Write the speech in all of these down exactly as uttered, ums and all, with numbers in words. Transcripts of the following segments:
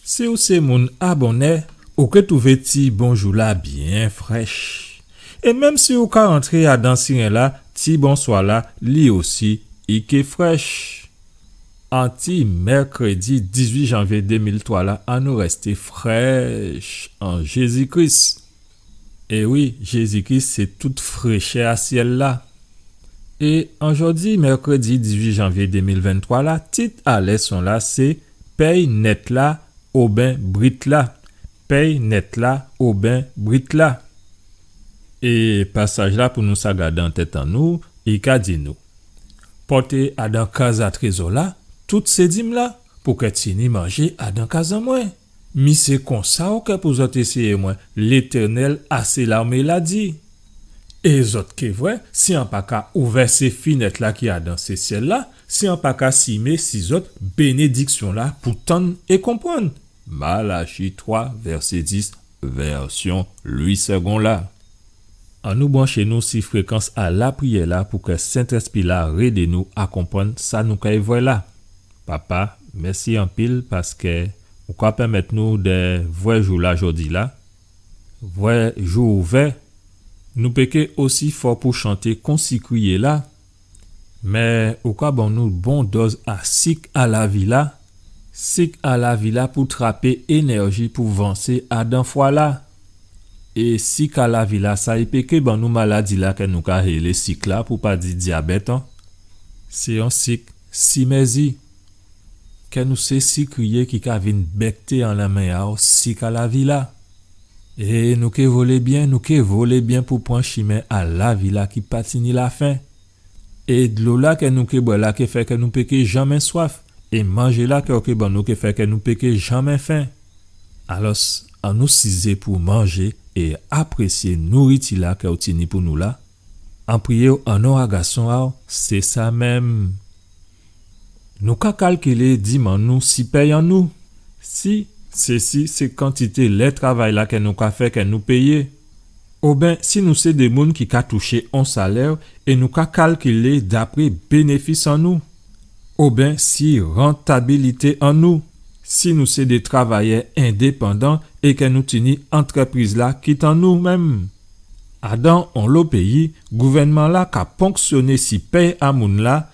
Si ou sé moun a bonnè, ou ké twouvé ti bonjou-la byen frèch. É menm si ou ka rantré adan siren-la, ti bonswa-la, li osi, i ké frèch. An ti mèkrédi dizuit janvyé dé mil twa la, annou rèsté frèch an Jézi Kris. É wi, Jézi Kris sé tout fréchè a syèl-la. É an jòdi mèkrédi dizuit janvyé dé mil venntwa la, tit a lèson-la sé pèy nèt la oben brit la. Pèy nèt la oben brit la. É pasaj-la pou nou sa gadé an tèt an nou, i ka di nou, pòté adan kaz a trézò-la tout sé dim-la, pou kè tini manjé adan kaz an mwen. Mi sé konsa ou kè pou zòt éséyé mwen, Létènèl a sé larmé-la di. É zòt ké vwè, si an pa ka ouvè sé finèt-la ki adan sé syèl-la, si an pa ka simé si zòt bénédiksyon-la pou tann é konprann. Malachi twa, vèsé dis, vèsyon Louis Segond la. Annou branché nou si frékans a lapriyè-la pou kè Sentèspri-la rédé nou a konprann sa nou kay vwè la. Papa, mèsi anpil paskè ou ka pèmèt nou dè vwè jou-la jòdi-la. Vwè jou ouvè, nou péké osi fò pou chanté kon sikriyé-la, mé ou ka ban nou bon dòz a sik a lavi-la, sik a lavi-la pou trapé énèji pou vansé adan fwa-la. É sik a lavi-la, sa i péké ban nou maladi-la kè nou ka rélé sik-la, pou pa di dyabèt, an. Sé on sik si mèzi. Kè nou sé sikriyé ki ka vin bèkté an lanmen a'w sik a lavi-la. É nou ké volé byen, nou ké volé byen pou pran chimen a lavi-la ki pa tini lafen. É dlo-la kè nou ké bwè la ké fè kè nou péké janmen swaf. É manjé-la kè ou ké ban nou ké fè kè nou péké janmen fen. Alòs, annou sizé pou manjé é aprésyé nouriti-la kè ou tini pou nou la. An priyé'w an non a gason a'w, sé sa menm. Nou ka kalkilé dim an nou si pèy an nou. Si sé si sé kantité lè travay-la kè nou ka fè kè nou péyé. Oben si nou sé dé moun ki ka touché on salè é nou ka kalkilé dapré bénéfis an nou. Oben si rantabilité an nou. Si nou sé dé travayè endépandan é kè nou tini antrèpriz-la ki tan nou menm. Adan onlo péyi, gouvènman-la ka ponksyoné si pèy a moun-la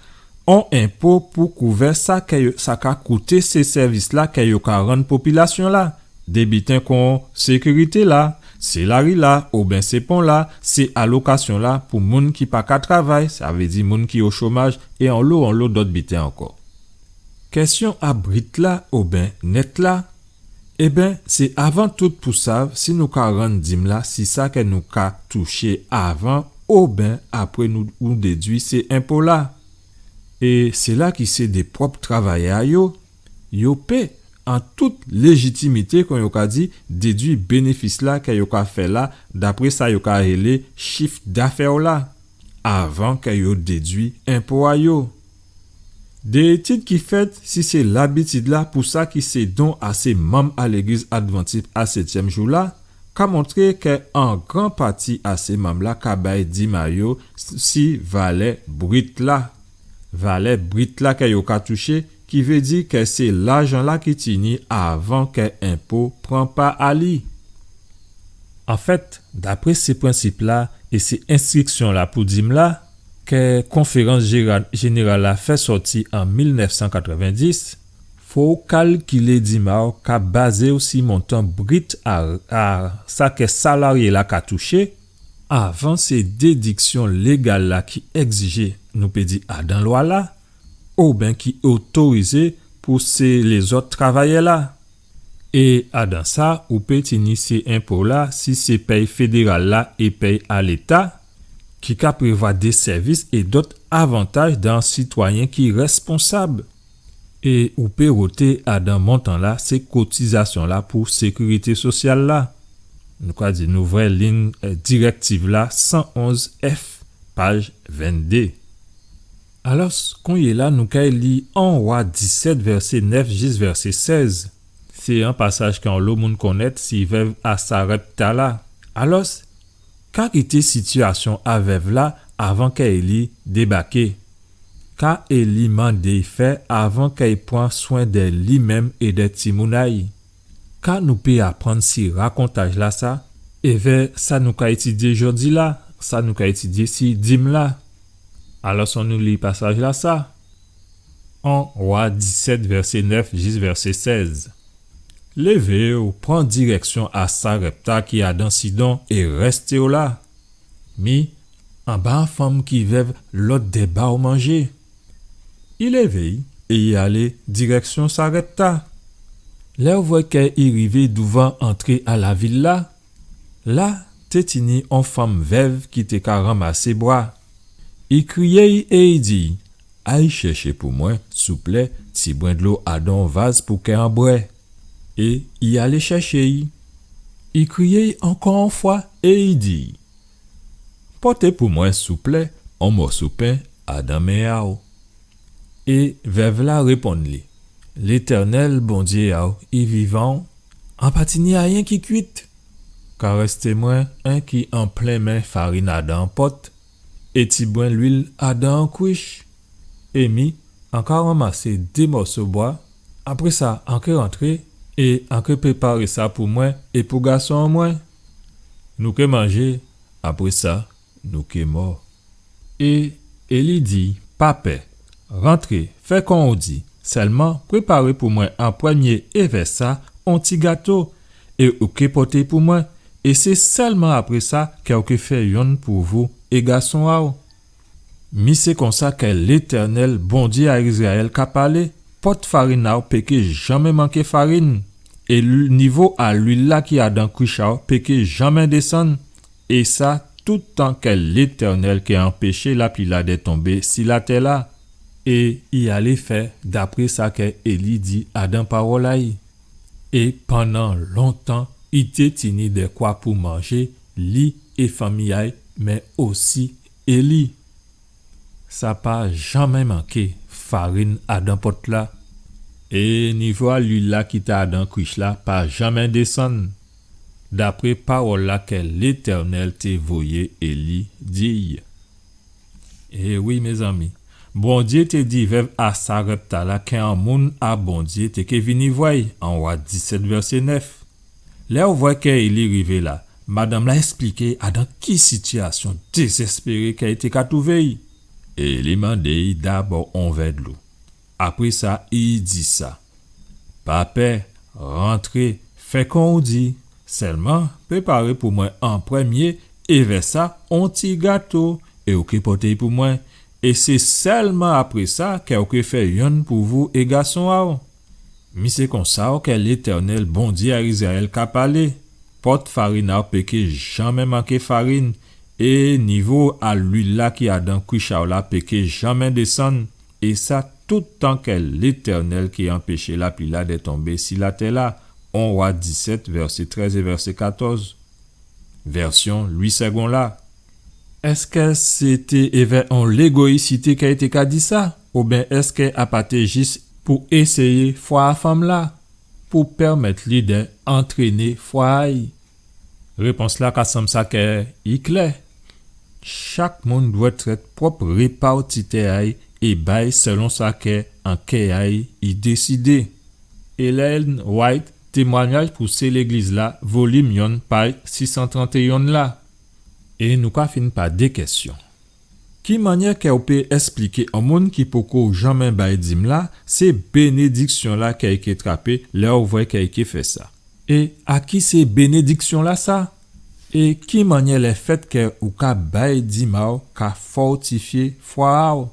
on enpo pou kouvè sa kè yo, sa ka kouté sé sèvis-la kè yo ka rann popilasyon-la. Dé biten kon sékirité-la, sé lari-la, oben sé pon-la, sé alokasyon-la pou moun ki pa ka travay, sa vé di moun ki o chomaj, é onlo, onlo dòt biten ankò. Kèsyon a brit-la oben nèt-la, ében, sé avan tout pou sav si nou ka rann dim-la, si sa kè nou ka touché avan oben apré nou, nou dédui sé enpo-la. É sila ki sé dé pwòp travayè a yo, yo pé, an tout léjitimité, kon yo ka di, dédui bénéfis-la kè yo ka fè la, dapré sa yo ka rélé chif dafè-la, avan kè yo dédui enpo a yo. Dé étid ki fèt si sé labitid-la pou sa ki sé don a sé manm a Légliz Advantis a sétyèm jou-la, ka montré kè an gran pati a sé manm-la ka bay dim a yo si valè brit-la. Valè brit-la kè yo ka touché, ki vé di kè sé lajan-la ki tini avan kè enpo pran pa a li. Anfèt, dapré sé prensip-la é sé enstriksyon-la pou dim-la, kè Konférans Jéra-, Jénéral-la fè sòti an mil nèf san katrèvendis, fò'w kalkilé dim a'w ka bazé'w si montan brit a, a sa kè salaryé-la ka touché, avan sé dédiksyon légal-la ki ègzijé, nou pé di, adan lwa-la, oben ki otorizé pou sé lézòt travayè-la. É adan sa, ou pé tini sé enpo-la, si sé pèy fédéral-la é pèy a Léta, ki ka prévwa dé sèvis é dòt avantaj dan sitwayen ki rèsponsab. É ou pé woté adan montan-la sé kotizasyon-la pou sékirité sosyal-la. Nou ka di nou vwè lign, eh, dirèktiv-la san onz F, paj venndé. Alòs, konyéla nou kay li an Wa disèt, vèsé nèf jis vèsé sèz. Sé on pasaj kè onlo moun konnèt, si vèv a Sarèpta-la. Alòs, ka ki té sitiyasyon a vèv-la avan kè Éli débaké? Ka Éli mandé'y fè avan kè i pran swen dè li menm é dè timoun a'y? ka nou pé aprann si rakontaj-lasa, évè sa nou ka étidyé jòdi-la, sa nou ka étidyé si dim-la? Alò, annou li pasaj-lasa. En Wa disèt, vèsé nèf jis vèsé sèz. Lévé'w, pran dirèksyon a Sarèpta ki adan Sidon, é rèsté'w la. Mi, an ba an fanm ki vèv lòd dè ba'w manjé. I lévé'y é i alé dirèksyon Sarèpta. Lè ou vwè kè i rivé douvan antré a lavil-la, la té tini on fanm vèv ki té ka ranmasé bwa. I kriyé'y é i di'y, ay chèché pou mwen, souplé, tibwen dlo adan on vaz pou kè an bwè. É i alé chèché'y. I kriyé'y ankò on fwa é i di'y, pòté pou mwen, souplé, on mòso pen adan men a'w. É vèv-la réponn li, Létènèl, Bondyé a'w, i vivan, an pa tini ayen ki kuit. Ka rèsté mwen enki on plen men farin adan pòt, é tibwen lwil adan kwich. É mi, an ka ranmasé dé mòso bwa. Apré sa, an ké rantré, é an ké préparé sa pou mwen é pou gason an mwen. Nou ké manjé, apré sa, nou ké mò. É Éli di, pa pè, rantré, fè kon ou di, sèlman préparé pou mwen an prèmyé évè sa on ti gato, é ou ké pòté pou mwen, é sé sèlman apré sa kè ou ké fè yonn pou vou é gason a'w. Mi sé konsa kè Létènèl, Bondyé a Izrayèl, ka palé, pòt farin a'w péké janmé manké farin, é l-, nivo a lwil-la ki adan kwich a'w péké janmé désann, é sa, toutan kè Létènèl ké anpéché lapli-la dè tonbé si latè-la. É i alé fè dapré sa kè Éli di adan pawòl a'y. É pandan lontan, i té tini dèkwa pou manjé, li é fanmi a'y, mé osi Éli. Sa pa janmé manké farin adan pòt-la. É nivo a lwil-la ki té adan kwich-la pa janmé désann, dapré pawòl-la kè Létènèl té voyé Éli di'y. É wi, mézanmi, Bondyé té di vèv a Sarèpta-la kè on moun a Bondyé té ké vini vwè'y, en Wa disèt, vèsé nèf. Lè ou vwè kè Éli rivé la, madanm-la èspliké adan ki sitiyasyon dézèspéré kè i té ka twouvé'y. Éli mandé'y dabò on vè dlo. Apré sa, i di sa, pa pè, rantré, fè kon ou di. Sèlman, préparé pou mwen an prèmyé, évè sa, on ti gato, é ou ké pòté'y pou mwen. É sé sèlman apré sa kè ou ké fè yonn pou vou é gason a'w. Mi sé konsa kè Létènèl, Bondyé a Izrayèl, ka palé. Pòt farin a'w péké janmé manké farin, é nivo a lwil-la ki adan kwich a'w la péké janmé désann, é sa, toutan kè Létènèl ké anpéché lapli-la dè tonbé si latè-la. En Wa disèt, vèsé trèz é vèsé katòz. Vèsyon Lwi Sègon la. Èskè sété évè on légoyisité kè i té ka di sa, oubyen èskè a pa té jis pou éséyé fwa a fanm-la, pou pèmèt li dè antréné fwa a'y? Répons-la ka sanm sa kè i klè. Chak moun dwèt èt pwòp répartitè a'y é bay sèlon sa kè an kè a'y i désidé. Ellen White, Témwanyaj pou sé légliz-la, volim yonn, paj sis san trantéyonn la. É nou ka fin pa dé kèsyon. Ki mannyè kè ou pé èspliké on moun ki poko janmé bay dim-la, sé bénédiksyon-la kè i ké trapé lè ou vwè kè i ké fè sa? É a ki sé bénédiksyon-lasa? É ki mannyè lèfèt kè ou ka bay dim a'w ka fòtifyé fwa a'w?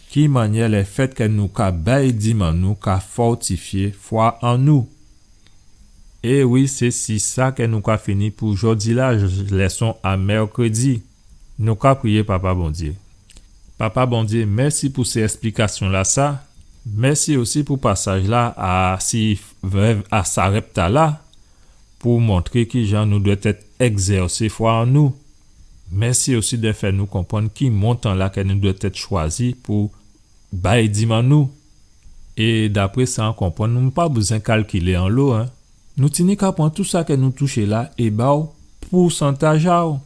Ki mannyè lèfèt kè nou ka bay dim an nou ka fòtifyé fwa an nou? É wi, sé si sa kè nou ka fini pou jòdi-la, j-, lèson a mèkrédi. Nou ka priyé Papa Bondyé. Papa Bondyé, mèsi pou sé èsplikasyon-lasa. Mèsi osi pou pasaj-la a si vèv a Sarèpta la, pou montré kijan nou dwèt èt ègzèsé fwa an nou. Mèsi osi dè fè nou konprann ki montan-la kè nou dwèt èt chwazi pou bay dim an nou. É dapré sa an konprann, nou pa bizwen kalkilé anlo, en. Nou tini ka pran tou sa kè nou touché la é ba'w pousantaj a'w.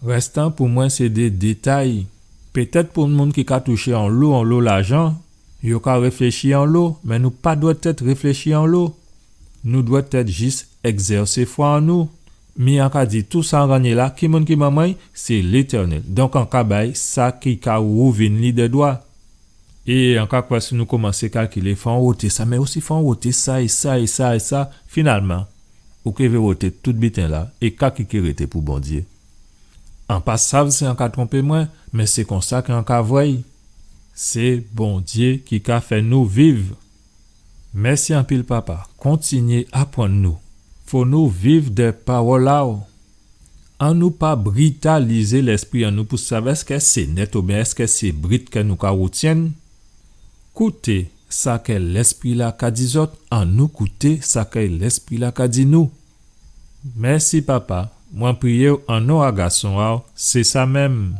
Rèstan pou mwen sé dé détay. Pétèt pou moun ki ka touché anlo, anlo lajan, yo ka réfléchi anlo, mé nou pa dwèt èt réfléchi anlo. Nou dwèt tèt jis ègzèsé fwa an nou. Mi an ka di tou sa an gannyé la, ki moun ki manman'y? Sé Létènèl. Donk an ka ba'y sa ki ka wouvin li dè dwa. É an ka kwè si nou komansé kalkilé, fò an woté sa, mé osi fò an woté sa, é sa, é sa, é sa. Finalman, ou ké vé woté tout biten-la, é ka ki ké rété pou Bondyé? An pa sav si an ka twonpé mwen, mé sé konsa kè an ka vwè'y. Sé Bondyé ki ka fè nou viv. Mèsi anpil, Papa. Kontinyé aprann nou. Fò nou viv dè pawòl a'w. Annou pa britalizé lèspri an nou pou sav èskè sé nèt oubyen èskè sé brit kè nou ka woutyenn. Kouté sa kè Lèspri-la ka di zòt, annou kouté sa kè Lèspri-la ka di nou. Mèsi, Papa. Mwen priyé'w an non a Gason a'w, sé sa menm.